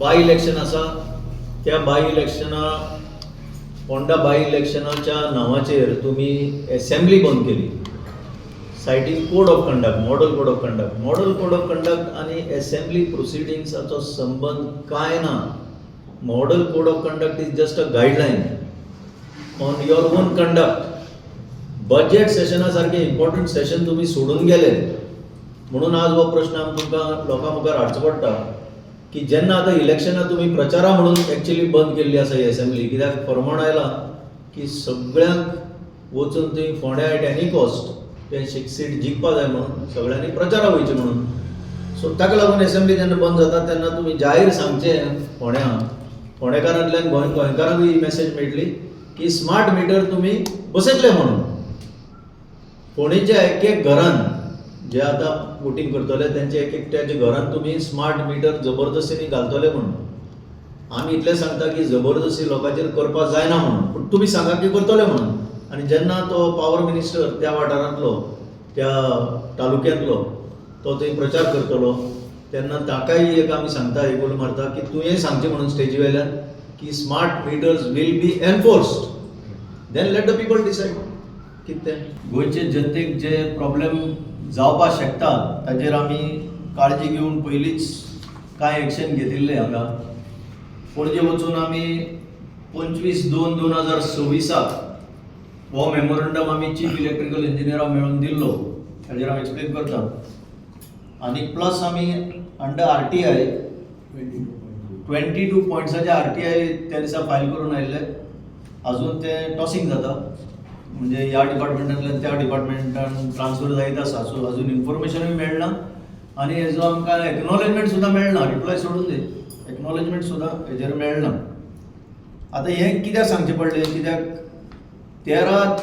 By election आसा. त्या बाय इलेक्शना, फोंडा बाय इलेक्शनाच्या नांवाचेर तुमी एसेंब्ली बंद केली, citing code of conduct, model code of conduct. Model code of conduct आनी एसेंब्ली प्रोसिडिंग्साचो संबंद कांय ना. Model code of conduct is just a guideline on your own conduct. Budget सेशना सारखे इम्पॉर्टंट सेशन तुमी सोडून गेले म्हणून आज हो प्रश्न आमकां तुमकां लोकां मुखार हाडचो पडटा की जेन्ना आतां इलेक्शनां तुमी प्रचारा म्हणून एक्चुअली बंद केल्ली आसा ही एसेंब्ली, कित्याक फरमाण आयला की सगळ्यांक वचून थंय फोंड्या एट एनी कॉस्ट तें सीट जिखपा जाय म्हणून सगळ्यांनी प्रचारा वयचें म्हणून. सो ताका लागून एसेंब्ली जेन्ना बंद जाता तेन्ना तुमी जाहीर सांगचें फोंड्या फोंडेकारांतल्यान गोंय गोंयकारांकूय ही मॅसेज मेळटली की स्मार्ट मिटर तुमी बसयतले म्हणून. फोंडेच्या एक एक घरान जे आतां वोटींग करतले, तेंच्या एक एकट्याच्या घरान तुमी स्मार्ट मिटर जबरदस्तीनी घालतले म्हणून. आमी इतलें सांगता की जबरदस्ती लोकांचेर करपाक जायना म्हणून, पूण तुमी सांगा की करतले म्हणून. आनी जेन्ना तो पावर मिनिस्टर त्या वाठारांतलो, त्या तालुक्यांतलो, तो थंय प्रचार करतलो तेन्ना ताकाय एक आमी सांगता, एक उलो मारता की तुवें सांगचें म्हणून स्टेजी वयल्यान की smart meters will be enforced. Then let the people decide कितें तें. गोंयचे जनतेक जे प्रॉब्लेम जावपाक शकता ताजेर आमी काळजी घेवन पयलींच कांय एक्शन घेतिल्ले. हांगा पणजे वचून आमी 25/2/2026 हो मेमोरंडम आमी चीफ इलेक्ट्रिकल इंजिनियराक मेळून दिल्लो. ताजेर हांव एक्सप्लेन करता. आनी प्लस आमी अंडर आरटीआय 22 पॉयंट्साचे आरटीआय त्या दिसा फायल करून आयिल्ले. अजून ते टॉसिंग जाता, म्हणजे ह्या डिपार्टमेंटांतल्यान त्या डिपार्टमेंटान ट्रान्सफर जायत आसा. सो अजून इन्फॉर्मेशनूय मेळना आनी हेजो आमकां एक्नॉलेजमेंट सुद्दां मेळना. रिप्लाय सोडून दी, एक्नॉलेजमेंट सुद्दां हेजेर मेळना. आतां हें कित्याक सांगचें पडलें? कित्याक 13,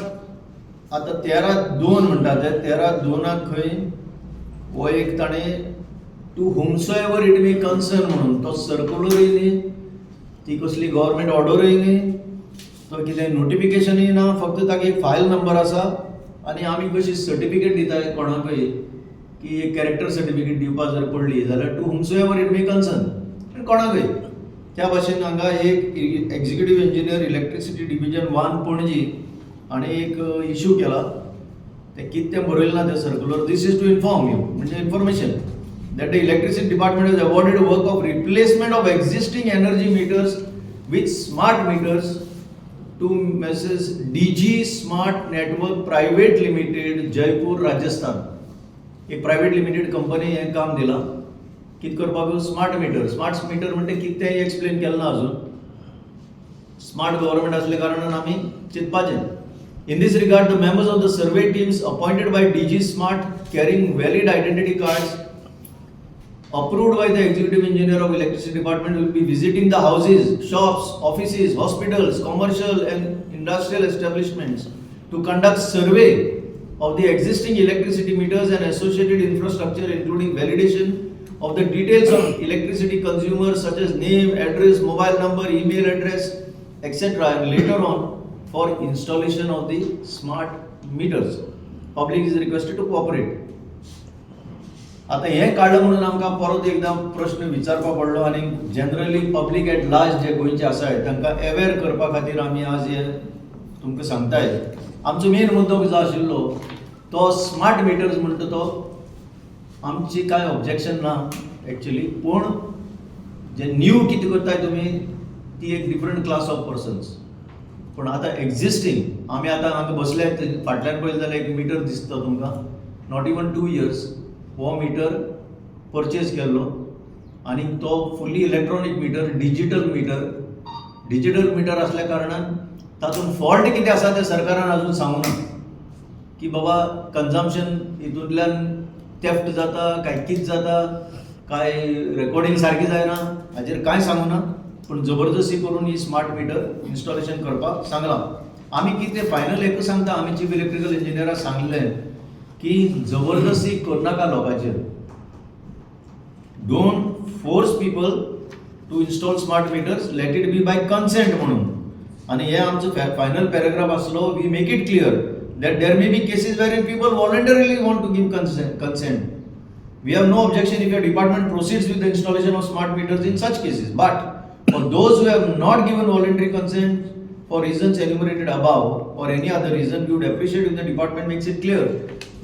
आतां 13/2 म्हणटा ते 13/2 खंय हो एक ताणें "to whomsoever it may concern" म्हणून तो सर्कुलरूय न्ही, ती कसली गव्हर्मेंट ऑर्डरूय न्ही, तो कितें नोटिफिकेशनूय ना. फक्त ताका एक फायल नंबर आसा. आनी आमी कशी सर्टिफिकेट दिताय कोणाकय की एक कॅरेक्टर सर्टिफिकेट दिवपा जर पडली जाल्यार "to whomsoever it may concern" कोणाकय, त्या भाशेन हांगा एक executive engineer, electricity division 1, Panaji हाणें एक इशू केला. तें कितें तें बरयलें ना तें circular. "This is to inform you" म्हणजे information that the electricity department has awarded work of replacement of existing energy meters with smart meters to Messrs DG Smart Network Private Limited, Jaipur, Rajasthan. एक private limited company हें काम दिलां. कितें करपाक? Smart meter. Smart meter म्हणटे कितें तें explain केलें ना अजून. स्मार्ट गव्हर्मेंट असल्या कारणान आमी चिंतपाचें. In this regard, the members of the survey teams appointed by DG Smart, carrying valid identity cards approved by the executive engineer of electricity department, will be visiting the houses, shops, offices, hospitals, commercial and industrial establishments to conduct survey of the existing electricity meters and associated infrastructure, including validation of the details of electricity consumers such as name, address, mobile number, email address, etc., and later on for installation of the smart meters. Public is requested to cooperate. आतां हें काडलें म्हणून आमकां परत एकदां प्रश्न विचारपा पडलो आनी जनरली पब्लीक एट लार्ज जे गोंयचे आसाय तांकां अवेर करपा खातीर आमी आज हें तुमकां सांगताय. आमचो मेन मुद्दो जो आशिल्लो तो स्मार्ट मिटर्स म्हणटा तो आमची कांय ऑब्जेक्शन ना एक्चुली, पूण जे न्यू कितें करताय तुमी ती एक डिफरंट क्लास ऑफ पर्सन्स. पूण आतां एक्झिस्टींग आमी आतां हांगा बसले, फाटल्यान पळयलें जाल्यार एक मिटर दिसता तुमकां. Not even 2 years हो मिटर परचेज केल्लो आनी तो fully electronic meter, digital meter. Digital meter असल्या कारणान तातूंत फॉल्ट कितें आसा तें सरकारान अजून सांगूना की बाबा कन्जम्पशन हितूंतल्यान थेफ्ट जाता काय कितें जाता, काय रेकॉर्डिंग सारकें जायना, हाजेर कांय सांगूना. पूण जबरदस्ती करून ही स्मार्ट मिटर इन्स्टॉलेशन करपाक सांगलां. आमी कितें फायनल एकूच सांगता, आमी चीफ इलेक्ट्रिकल इंजिनियराक सांगलें की जबरदस्ती करनाका लोकांचेर. Don't force people to install smart meters, let it be by consent म्हणून. आनी हे आमचो फायनल पॅराग्राफ आसलो. "We make it clear that there may be cases where people voluntarily want to give consent. We have no objection if your department proceeds with the installation of smart meters in such cases, but for those who have not given voluntary consent for reasons enumerated above or any other reason, we would appreciate if the department makes it clear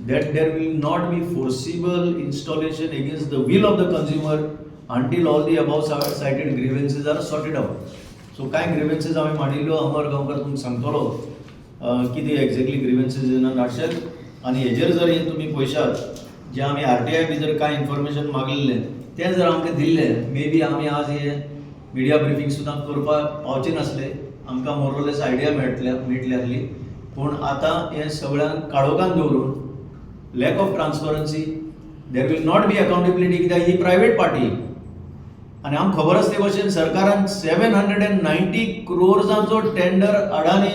that there will not be forcible installation against the will of the consumer until all the above cited grievances are sorted out. So काय grievances आम्ही मांडिल्ल्यो, अमर गांवकर तुमकां सांगतलो कितें exactly grievances in a nutshell. आनी हेजेर जर हे तुमी पळयशात, जे आमी आरटीआय भितर कांय इन्फॉर्मेशन मागलेलें तें जर आमकां दिल्लें, मे बी आमी आज हे मिडिया ब्रिफींग सुद्दां करपाक पावचे नासले. आमकां मोरलेस आयडिया मेळटली आसली. पूण आतां हें सगळ्यांक काळोखान दवरून, lack of transparency, there will not be accountability, कित्याक ही प्रायवेट पार्टी. आनी आमकां खबर आसा ते भशेन सरकारान 790 क्रोर्सांचो टेंडर अडानी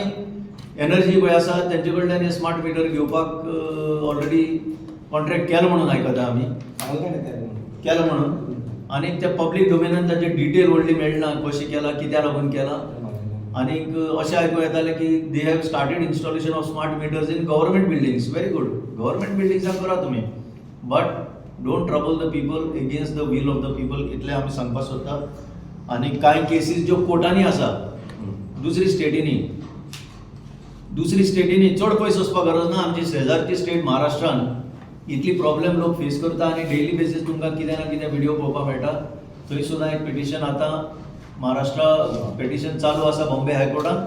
एनर्जी पळय आसा तेंचे कडल्यान हे स्मार्ट मिटर घेवपाक ऑलरेडी कॉन्ट्रॅक्ट केलो म्हणून आयकता आमी. केलो म्हणून. आनी त्या पब्लीक डोमेनान ताचे डिटेल व्हडली मेळना, कशें केलां, कित्या लागून केलां. आनीक अशें आयकूंक येतालें की they have started installation of smart meters in government buildings. Very good, government बिल्डिंग्साक करा तुमी, but don't trouble the people against the will of the people, इतलें आमी सांगपाक सोदता. आनी कांय केसीस ज्यो कोर्टांनी आसा, दुसरी स्टेटींनी, चड पयस वचपाक गरज ना, आमची शेजारची स्टेट महाराष्ट्रान इतली प्रॉब्लेम लोक फेस करता आनी डेली बेसीस तुमकां कितें ना कितें व्हिडिओ पळोवपाक मेळटा. थंय सुद्दां एक पिटिशन आतां महाराष्ट्रा पिटिशन चालू आसा बॉम्बे हायकोर्टान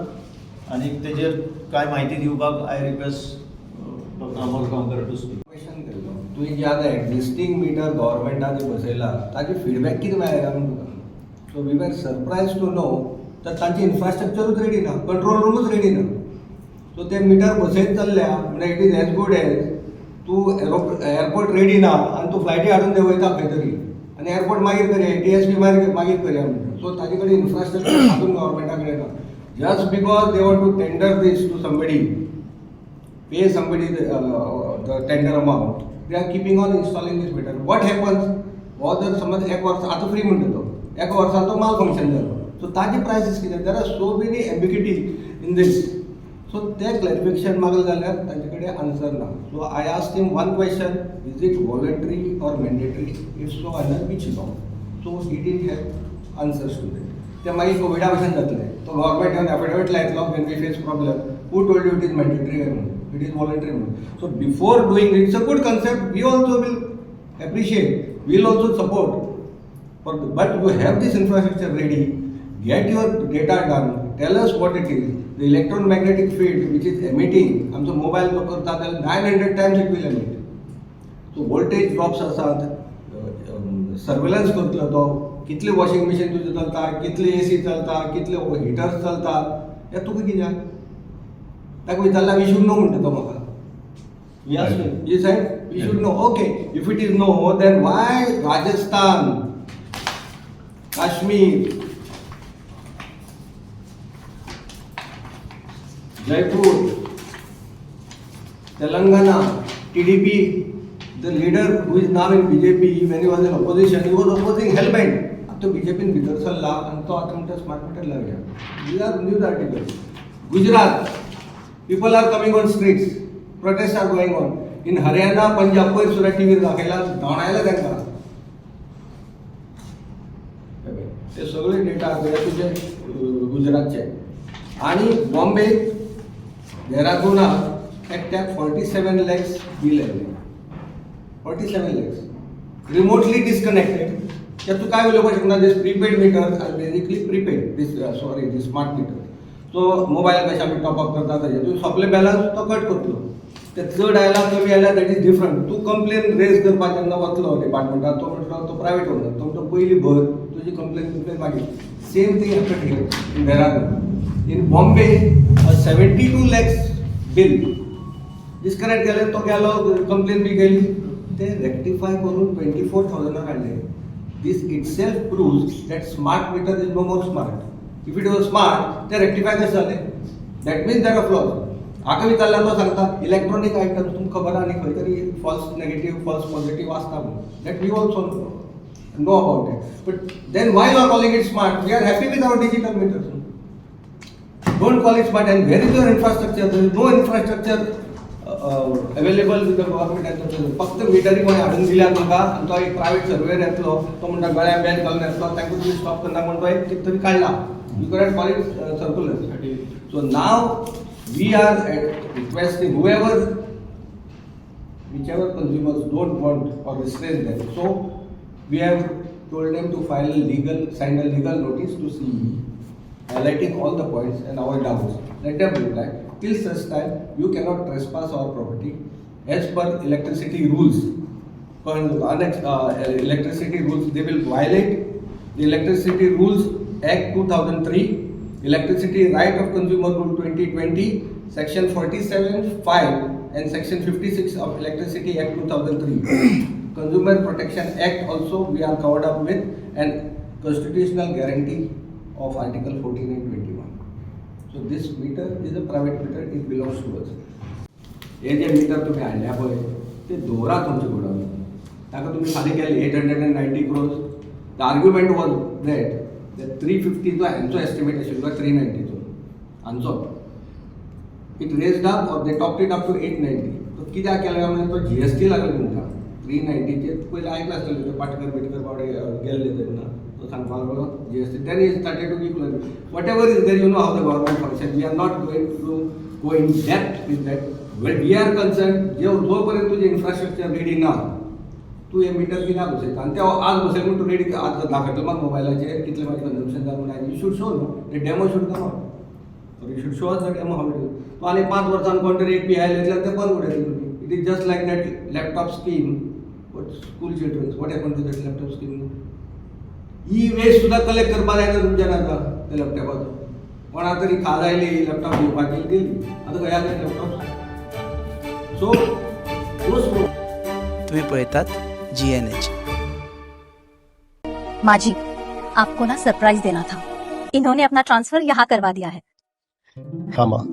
आनी तेजेर कांय म्हायती दिवपाक I request Doctor Amol Gaonkar to speak. Question केल्लो, तुवें जे आतां एग्जिस्टींग मिटर गव्हर्मेंटान जे बसयला ताजे फिडबॅक कितें मेळ्ळें काय म्हणून तुका. So we were surprised to know तर तांचे इन्फ्रास्ट्रक्चरूच रेडी ना, कंट्रोल रुमूच रेडी ना. सो ते मिटर बसयत चल्ल्या म्हणल्यार it is as good as तूं एअरपोर्ट रेडी ना आनी तूं फ्लायटी हाडून देंवयता खंय तरी आनी एअरपोर्ट मागीर करया, टीएसपी मागीर मागीर करया म्हणटा. सो ताजे कडेन इन्फ्रास्ट्रक्चर अजून गव्हर्मेंटा कडेन ना. Just because they want to tender this to somebody, pay somebody the tender amount, they are keeping on installing this meter. What happens? हो जर समज एक वर्स आतां फ्री म्हणटा तो, एका वर्सान तो माल फंक्शन जालो, सो ताजे प्रायसीस कितें? There are so many ambiguity in this. So ते क्लॅरिफिकेशन मागलें जाल्यार तांचे कडेन आन्सर ना. So I ask him one question: is it voluntary or mandatory? If so, under which law? So he didn't have answers to that. ते मागीर कोविडा भशेन जातलें. तो गव्हर्मेंट येवन affidavit लायतलो when we face problem, who told you it is mandatory काय म्हणून, it is voluntary म्हणून. So before doing, it's a good concept, we also will appreciate, will also support for, but you have this infrastructure ready, get your data done, tell us what it is. The electromagnetic field which is emitting, आमचो mobile जो करता जाल्यार 900 times it will emit. So voltage drops आसात, surveillance करतलो तो, कितले washing machine तुजें चलता, कितले एसी चलता, कितले हिटर्स चलता, हें तुका कित्याक? ताका विचारल्यार we should know म्हणटा तो म्हाका. He asked me, he said, we should know. Okay, if it is no, then why Rajasthan, Kashmir, Jaipur, Telangana, TDP, the leader who is now in BJP, when he was in opposition, he was opposing helmet. आता तो बीजेपीन भितर सरला आनी तो आतां म्हणटा smart meter लावया. These are news articles. Gujarat, people are coming on streets, protest are going on. In Haryana, Punjab, पयर सुद्दां टीव्हीर दाखयला, धांवडायला तांकां. हे पळय, ते सगळे डेटा तुजे गुजरातचे. आणि बॉम्बे, देहरादूनाक एकट्याक 47 लॅक्स बील आयलें, 47 लॅक्स, रिमोटली डिस्कनेक्टेड. ते तूं काय उलोवपाक शकना. This prepaid meter are basically prepaid, this, sorry, this smart meter. So mobile कशें आमी टॉप अप करता तशें तूं सोंपले बॅलन्स तो कट करतलो. ते चड आयला कमी आयला, that is different. तूं कंप्लेन रेज करपाक जेन्ना वतलो डिपार्टमेंटात, तो म्हणटलो, तो प्रायवेट ओनर, तो म्हणटलो पयलीं भर तुजी कंप्लेन कंप्लेन मागीर. Same thing happen here in Dehradun. In Bombay, 72 lakhs bill disconnect केलें. तो गेलो, कंप्लेन बी केली, ते रेक्टिफाय करून 24,000 हाडले. This itself proves that smart meter is no more smart. If it was smart, ते रेक्टिफाय कशें जालें? That means there are flaws. हाका विचारल्यार तो सांगता इलेक्ट्रॉनीक आयटम्स, तुमकां खबर आहा न्ही, खंय तरी फॉल्स नेगेटीव, फॉल्स पॉझिटीव आसता म्हणून. That we also know about it, but then why you are calling it smart? We are happy with our digital meters. Don't call it smart. And where is your infrastructure? There is no infrastructure. available with the government. फक्त मिटरींग कोणी हाडून दिल्या तुमकां आनी तो एक private surveyor येतलो, तो म्हणटा गळ्या बॅग घालून येतलो, तांकां तुमी स्टॉप करना म्हण तो एक कितें तरी काडला. You can call it circular. So now we are requesting whoever, whichever consumers don't want or restrain them. So we have told them to file a legal, sign a legal notice to CE, highlighting all the points and our doubts. Let them reply. Till such time, you cannot trespass our property as per electricity rules. Electricity rules, they will violate the Electricity Rules Act 2003, Electricity Right of Consumer Rule 2020, Section 47(5) and Section 56 of Electricity Act 2003. Consumer Protection Act also we are covered up with, and constitutional guarantee of Article 14 and 21. So this meter is a private meter, it belongs to us. हे जे metre तुम्ही हाडल्या पळय ते दवरा तुमचे godown, ताका तुमी फारीक केले 890 crores. The argument was that 350चो हांचो एस्टिमेट आशिल्लो, 390चो हांचो, it raised up or they topped it up to 890. तो कित्याक केलें काय म्हणल्यार तो जीएसटी लागले तुमकां 390चेर. पयलीं आयकलां आसतलें, ते पाटकर बिटकर बावडे गेल्ले तेन्ना तो सांगपाक लागलो GST. Then he started to give. Whatever is there, you know how the government function. We are not going to go in depth with that. Well, we are concern, जे जो पर्यंत तुजें इन्फ्रास्ट्रक्चर रेडी ना, तूं हें metre कित्याक बसयता? आनी ते आज बसयलें म्हूण तूं रेडी आज दाखयतलो म्हाका मोबायलाचेर कितलें म्हाजें कंजम्पशन जालां म्हूण? You should show, no? The demo should come out or you should show us the demo how it is. तूं आनी 5 वर्सां कोण तरी एक पी आयले जाल्यार ते बंद उडयतले तुमी. It is just like that laptop scheme. What school childrens, what happen to that laptop scheme? E-waste सुद्दां कलेक्ट करपाक जायना तुमच्यान आतां त्या लॅपटॉपाचो. कोणा तरी खाज आयली, लॅपटॉप घेवपाची दिली, आतां खंय आसा लॅपटॉप? सो those तुम्ही पळयतात जीएनएच. माँ जी, आपको ना सरप्राइज देना था। इन्होंने अपना ट्रांसफर यहाँ करवा दिया है। हाँ माँ।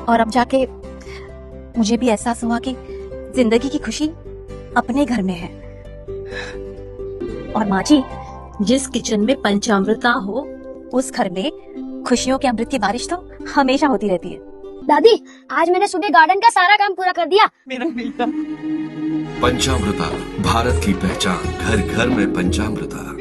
और अब जाके मुझे भी एहसास हुआ कि जिंदगी की खुशी अपने घर में है। और माँ जी, जिस किचन में पंचामृता हो, उस घर में खुशियों के अमृत की बारिश तो हमेशा होती रहती है। दादी, आज मैंने सुबह गार्डन का सारा काम पूरा कर दिया। पंचामृता, भारत की पहचान। घर घर में पंचामृता।